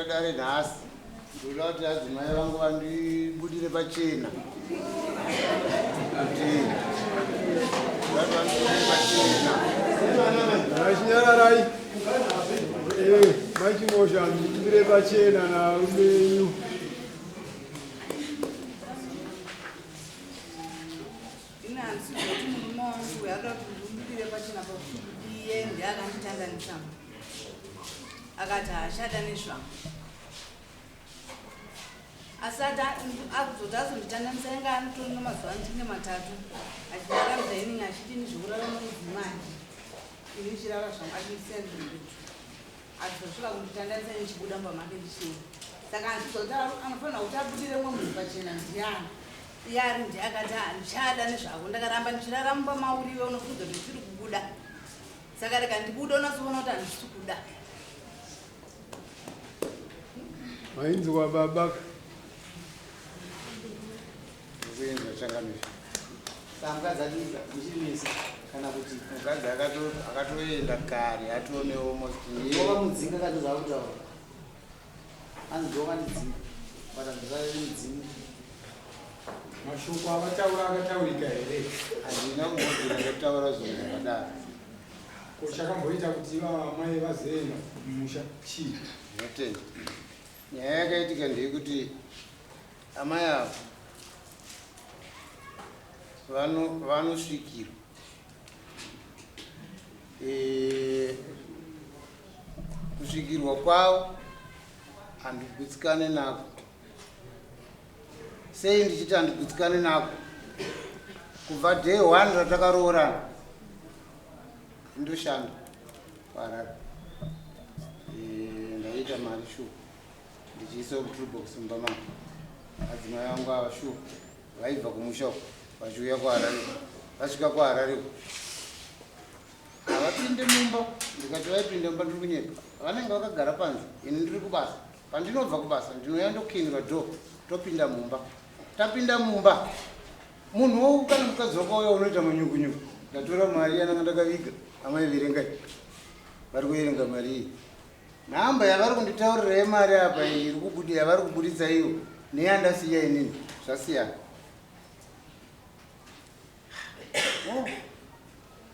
Dare nhasi ndoda kuti adzimai vangu vandibudire pachena kuti vandibudire pachena. Vachinyararai. Eh, machimosha ndibudire pachena narume enyu. Ini handisi kuziva kuti murume wangu uyu arikuda kuti ndimubudire pachena pakuti iye ndiye akanditandanisa. Akati haachada nezvangu. Asi ati akuzoti azonditandanisa inga anotori nemazuva ndinge matatu achindiratidza inini achiti ini zvekurara nomudzimai ini ndichirara zvangu achindisiya ndiri mbetu. Achizosvika kunditandanisa ini ndichibuda mumba make ndichienda. Saka handisi kuziva kuti anofanira kuti abudire mumwe munhu pachena ndiani. Iye ari ndiye akati handichada nezvako ndakaramba ndichirara mumba mauri iwe unofunga kuti ndiri kubuda. Saka rega ndibude unatsoona kuti handisi kuda. Mainzwa baba. Kuinzwa changamire. Saka mukadzi ati muchiri mese kana kuti mukadzi akatoenda kare atone almost year. Wakamudzinga kati zvakutaura. Anzi ndowakandidzinga. But handisarere mudzimu. Mashoko avataura akataurika here? Handina kumbobvira ndataura zvinhu zvakadaro. Ko chakamboita kuti ivava amai vazoenda kumusha chii? Ndinotenda. Nyaya yakaitika ndeyekuti amai ava vanosvikirwa. Kusvikirwa kwavo handigutsikane nako. Sei ndichiti handigutsikane nako? Kubva day 1 ratakaroorana ndoshanda kuHarare. Ndaiita mari shuwa ndichiisa kutoolbox mumba mangu. Madzimai angu ava shuwa vaibva kumusha uko vachiuya kuHarare uko. Vasvika kuHarare uko havapinde mumba. Ndikati vaipinda mumba ndiri kunyepa. Vanenge vakagara panze, ini ndiri kubasa. Pandinobva kubasa ndinouya ndokinirwa door, topinda mumba. Tapinda mumba, munhu wou kana mukadzi wakauya unoita manyukunyuku. Ndatora mari yananga ndakaviga, amai verengai. Vari kuverenga mari iyi. Nhamba yavari kunditaurira yemari apa iyi iri kubuda yavari kuburitsa iyo neyandasiya inini zvasiyana. Oh,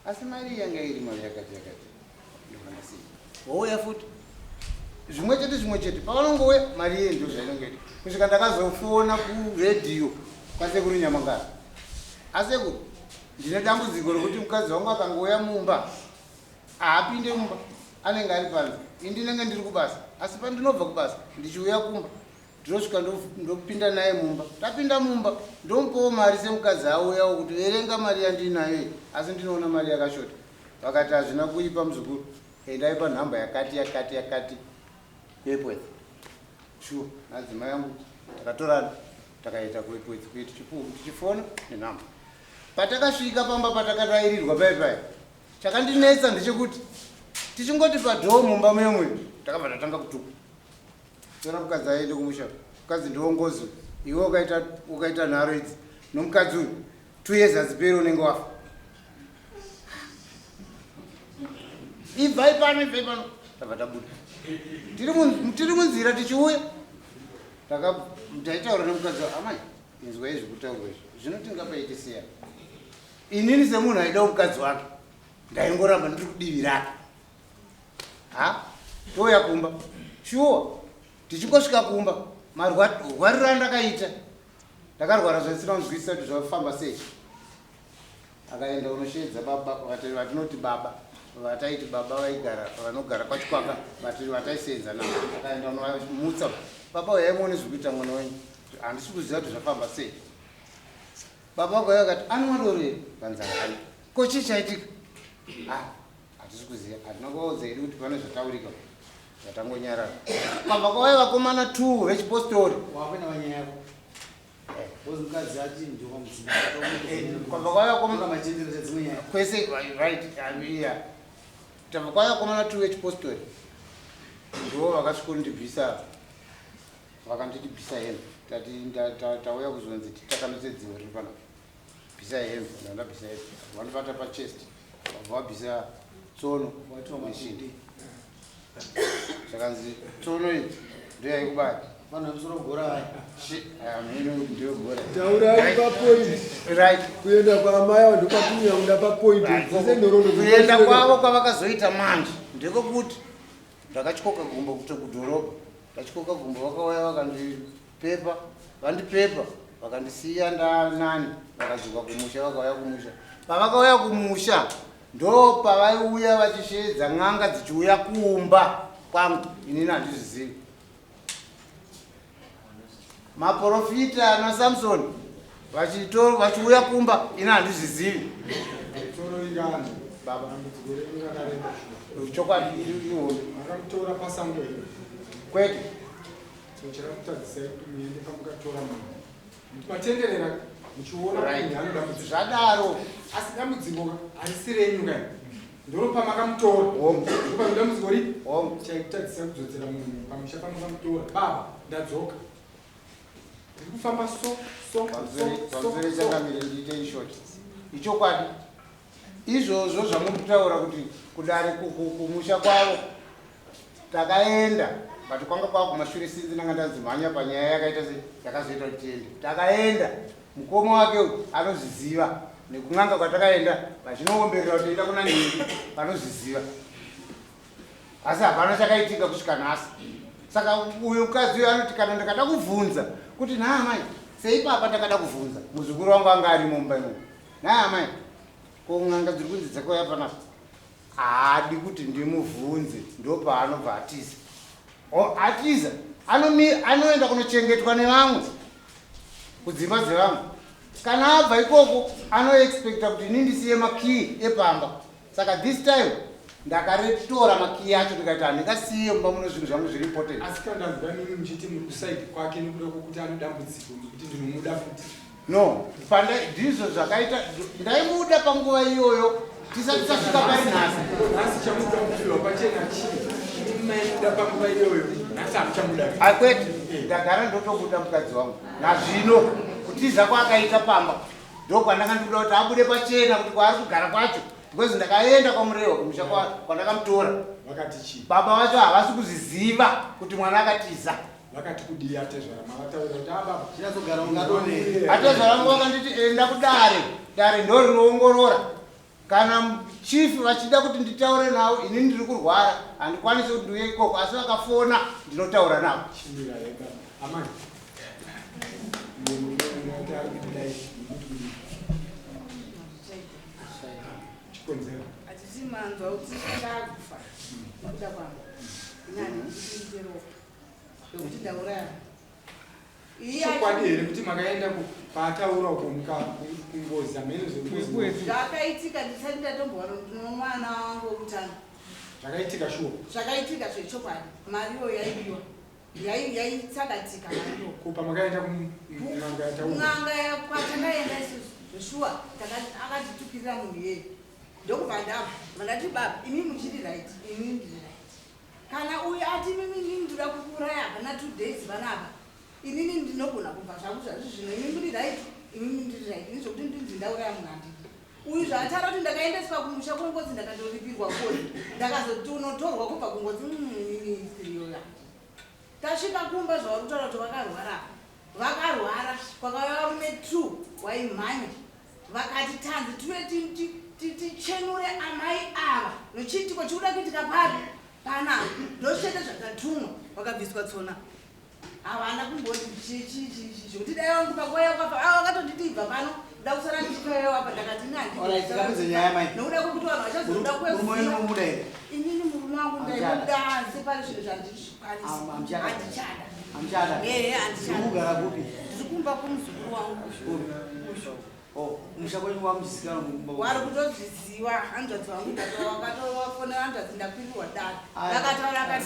asi mari yanga iri mari yakati yakati ndokandasiya. Wouya futi zvimwe chete zvimwe chete pavanongouya mari iye ndo zvainonge iri kusvika ndakazofona kuredhiyo kwasekuru Nyamangara. Asekuru, ndine dambudziko rekuti mukadzi wangu akangouya mumba haapinde mumba, anenge ari panze, ini ndinenge ndiri kubasa, asi pandinobva kubasa ndichiuya kumba ndinosvika ndopinda naye mumba. Tapinda mumba ndomupawo mari semukadzi auyawo kuti verenga mari yandinayo iyi, asi ndinoona mari yakashota. Vakati hazvina kuipa muzukuru, endai panhamba yakati yakati yakati kuEpworth. Shuwa nadzimai angu takatorana takaita kuEpworth kuye tichifona nenhamba. Patakasvika pamba patakadairirwa pai pai, chakandinetsa ndechekuti tichingoti padhoo mumba muye muye takabva tatanga kutukwa. Tora mukadzi aende kumusha, mukadzi ndiwo ngozi. Iwe ukaita nharo idzi nomukadzi uyu, 2 years hadziperi unenge wafa. Ibvai pano, ibvai pano. Tabva tabuda. Tiri munzira tichiuya. Taitaura nemukadzi wa amai, inzwai zvekutaurwa izvi. Zvino tingapaite sei apa? Inini semunhu aida mukadzi wake, ndaingoramba ndiri kudivi rake. Ha? Touya kumba. Shuwa, tichingosvika kumba, marwariro andakaita, ndakarwara zvandisina kunzwisisa kuti zvafamba sei. Akaenda kunosheedza baba, vatinoti baba, vataiti baba vaigara, vanogara kwaChikwaka, vataisenza navo. Akaenda kunovamutsa, baba uyai muone zviri kuita mwana wenyu. Handisi kuziva kuti zvafamba sei. Baba vakauya vakati, anwa doro here? Vanzi haana. Ko chii chaitika? Hatisi kuziva, hatina kuvaudza hedu kuti pane zvataurika, zvatangonyarara. Kwabva kwauya vakomana 2 vechipostori. Wakuenda panyaya yako. Because mukadzi ati ndoka mudzimu. Kwabva kwauya vakomana Ndoka machendero dzimwe nyaya. Kwese, right, yeah. Tabva kwauya vakomana 2 vechipostori. Ndivo vakasvikondibvisa, vakanditi bvisa hembe. Tati tauya kuzonzi titakanutse dziwe riri panapa. Bvisa hembe, ndabvisa hembe. Vandibata pachest. Vabva vabvisa tsono neshinda. Zvakanzi tsono iyi Ndoyaikubaya. Vanhu vemusoro gora vaya. Ndiyo gora. Taurai papoint. Right. Kuenda kwaamai avo ndokwatinonya kuda papoint. Dzese nhoroondo Kuenda kwavo kwavakazoita manje ndekwekuti ndakatyoka gumbo kuto kudhorobha. Ndatyoka gumbo vakauya vakandipepa, vandipepa vakandisiya ndanani vakadzoka kumusha vakauya kumusha. Pavakauya kumusha ndo pavaiuya vachisheedza n'anga dzichiuya kumba kwangu inini handizvizivi. Maporofita naSamson vachiuya kumba ini handizvizivi. Toro ingano. Baba. Dambudziko renyu rakareba shuwa. Chokwadi iri ihombe. Makamutora pasango here? Kwete. So chakakutadzisai kuti muende pamukatora munhu. Matenderera muchiona kuti Right. munhu anoda dambudziko. Zvadaro. Asi dambudziko harisi renyu kai. Ndoro pamakamutora. Hongu. Ndopane dambudziko ri. Hongu. Chaikutadzisai kudzodzera munhu pamusha pamakamutora. Baba, ndadzoka. Ndiri kufamba so so so so Pamusoro so. changamire ndiite in short. Ichokwadi. Izvozvo zvamuri kutaura kuti kudare kumusha kwavo takaenda but kwanga kwava kumashure sinzi ndanga ndanzi mhanya panyaya yakaita se yakazoita kuti tiende. Takaenda mukoma wake uyu anozviziva nekun'anga kwatakaenda vachinoomberera kuti enda kuna nhingi vanozviziva asi hapana chakaitika kusvika nhasi. Saka uyu mukadzi uyu anoti kana ndakada kuvhunza kuti nhaa amai seipapa ndakada kuvhunza muzukuru wangu anga arimo mumba imomo nhaa amai ko n'anga dziri kunzi dzakauya panapa haadi kuti ndimuvhunze ndopaanobva atiza. O, atiza anoenda kunochengetwa nevamwe kudzimba dzevamwe. Kana abva ikoko anoexpecta kuti ini ndisiye makii epamba. Saka this time ndakaretora makii acho ndikati handingasiye mumba muno zvinhu zvangu zviri important. Asi kana ndanzwa mimi muchiti muri kusaidi kwake nekuda kwokuti ane dambudziko nekuti ndinomuda futi. No, ndizvo zvakaita ndaimuda panguva iyoyo tisati tasvika pari nhasi. Nhasi chamuda kupiwa pachena chii? Imi maimuda panguva iyoyo, nhasi hamuchamuda. Akwete, ndagara ndotobuda mukadzi wangu. Nazvino kutiza kwaakaita pamba ndokwandanga ndikuda kuti abude pachena kuti kwaari kugara kwacho because ndakaenda kwaMurewa kumusha kwandakamutora. Vakati chii? Baba vacho havasi kuzviziva kuti mwana akatiza. Vakati kudii atezvara mavataura kuti ah baba. Chinyatsogara ungadonhe. Atezvara vangu vakanditi enda kudare, dare ndo rinoongorora. Kana chief vachida kuti nditaure navo ini ndiri kurwara handikwanisi kuti ndiuye ikoko asi vakafona ndinotaura navo. Chimira yega. Amai. Murume unoti ari kudai nekuti kudii? Chikonzero. Hatisi manzwa kuti ndakufa nekuda kwangu. Ini handiti ropa zvekuti ndauraya. Iye Chokwadi here kuti makaenda paataura uko kungozi hamene zvengozi. Zvakaitika ndisati ndatombowana nomwana wangu wekutanga. Zvakaitika shuwa. Zvakaitika zvechokwadi. Mari iyoyo yaibiwa. Yaitsakatika mari iyoyo. Ko pamakaenda kun'anga yataura. N'anga kwatakaenda isusu zveshuwa akatitukirira munhu iyeye. Ndokubva ndabva mandati baba imi muchiri right ini ndiri right. Kana uyu ati mimi inini ndoda kukuuraya hapana 2 days panapa. Inini ndinogona kubva zvangu zvazvi zvino imi muri right imi ndiri right. Ini zvokuti ndinzi ndauraya munhu handidi. Uyu zvaataura kuti ndakaendeswa kumusha kwengozi ndakandoripirwa ngozi. Ndakazotonotorwa kubva kungozi inini isiriyo yangu. Tasvika kumba zvauri kutaura kuti vakarwara. Vakarwara kwakauya varume 2 waimhanya. Vakati tanzi tuye tichenure amai ava. Nochiitiko chikuda kuitika papi? Panapa. Ndochete zvakatumwa vakabviswa tsona. Havana kumboti chi zvekuti dai wangu panguva yakafa ava vakatonditi ibva pano nda kusara ndichifayo apa ndakati ini handidi Alright, kusara tikapedza nyaya mai. Nokuda kwekuti vanhu vachazoda Murume wenyu kuziva. munomuda here? Inini murume wangu Hamuchada. ndaimuda asi pane zvinhu zvandizvikwanisa. Hamuchada. Handichada. Hamuchada? Ehe, handichada. Muri kugara kupi? Ndiri kumba kumuzukuru wangu. Kupi? Oh, musha kwenyu wamuzikanwa mumba. Wari kutozviziva hanzvadzi vangu ndakatovafonera hanzvadzi ndakwirirwa dare. Aya. Vakataura akati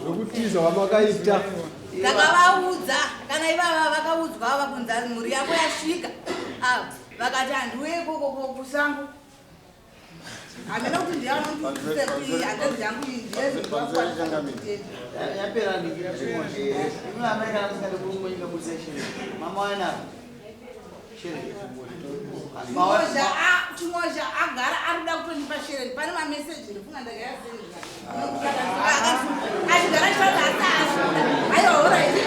Zvekutiza wamakaita. Ndakavaudza kana ivava vakaudzwa ava kunzi mhuri yako yasvika. Ava vakati handiuye ikoko kusango. Hamena kuti ndiye anondiudza kuti hanzvadzi yangu iyi ndiye Pamusoro changamire. Yapera ndikira. Imi amai kana musingade kurume nyika budisa shere. Mama waina. Shere. Mozha Chimozha agara ari kuda kutondipa shereni pane mameseji ndofunga ndakayasendera achigara achitaura asi haasvida aiwa horaiti.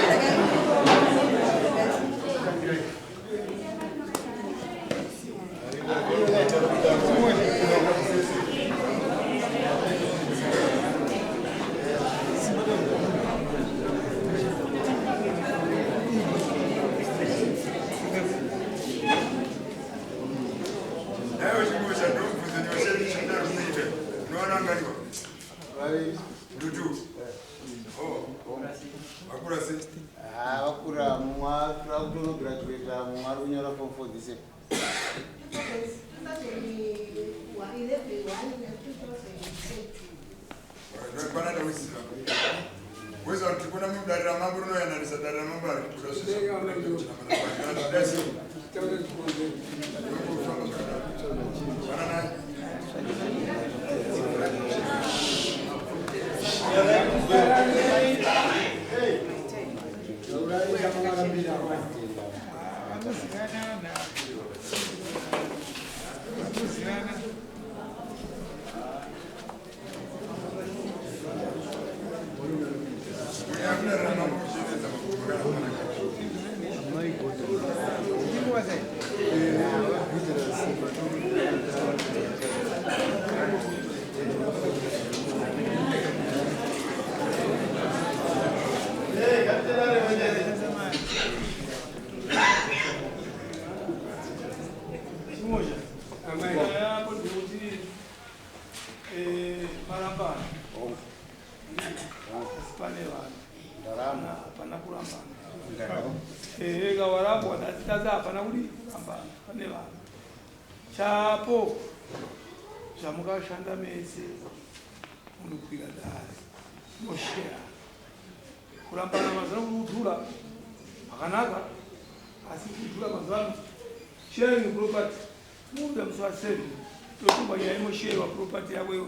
Vakura mumwe akutonograduata, mumwe ari kunyora form 4 this year. 2011. Weza kuti kuna mudare ramambo rinoyananisa dare ramambo ari kubuda. Zvezvananai. Vanozivana. Kudare ramambo kuchevedza makumbo kana kumanaka. Chimozha, nyaya yako ndekuti marambana, asi pane vanhu. Ndarama. Hapana kurambana. Ehe, kawarambwa tasi hapana kudi kurambana, pane vanhu. Chapo zvamukashanda mese munokwira dare mosheya. Kurambana mazuva ano kuri kudhura zvakanaka, asi kudhura mazuva ano sharing property muda musi wa7 totongwa nyaya imosherewa property yako iwe.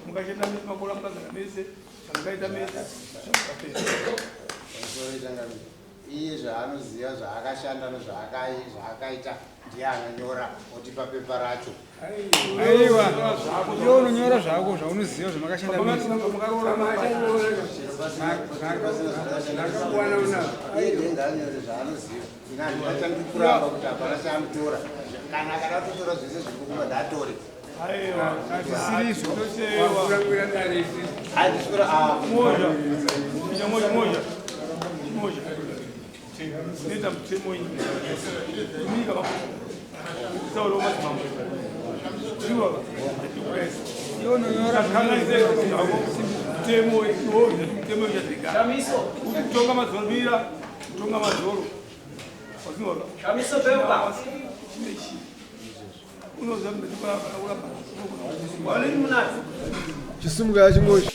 Zvamukashanda mese, makore mukagara mese, zvamukaita mese zvamukapera. Pamusoro ichangamire, iye zvaanoziva zvaakashanda nezvaakaita ndiye anonyora otipa pepa racho. Aiwa, iwe unonyora zvako zvaunoziva zvamakashanda mese. Iye ndiye ngaanyore zvaanoziva. Ina handina kuramba kuti hapana chaamutora. Kana akada kutotora zvese zviri kukumba ndatore. Aiwa. Hazvisirizvo. Wakurambira dare isi. Handiswera. Moja moja moja moja, inoita mutemo iyi munyika taurawo madzimambo iwa. Iwe unonyora. Mutemo iwo, mutemo uchadzika kuti kutonga madzoro, mira, kutonga madzoro wazinwa. Shamiso Beuka. Chinechi unoziva kuramba. Walini munati. Chisumuka chingosha.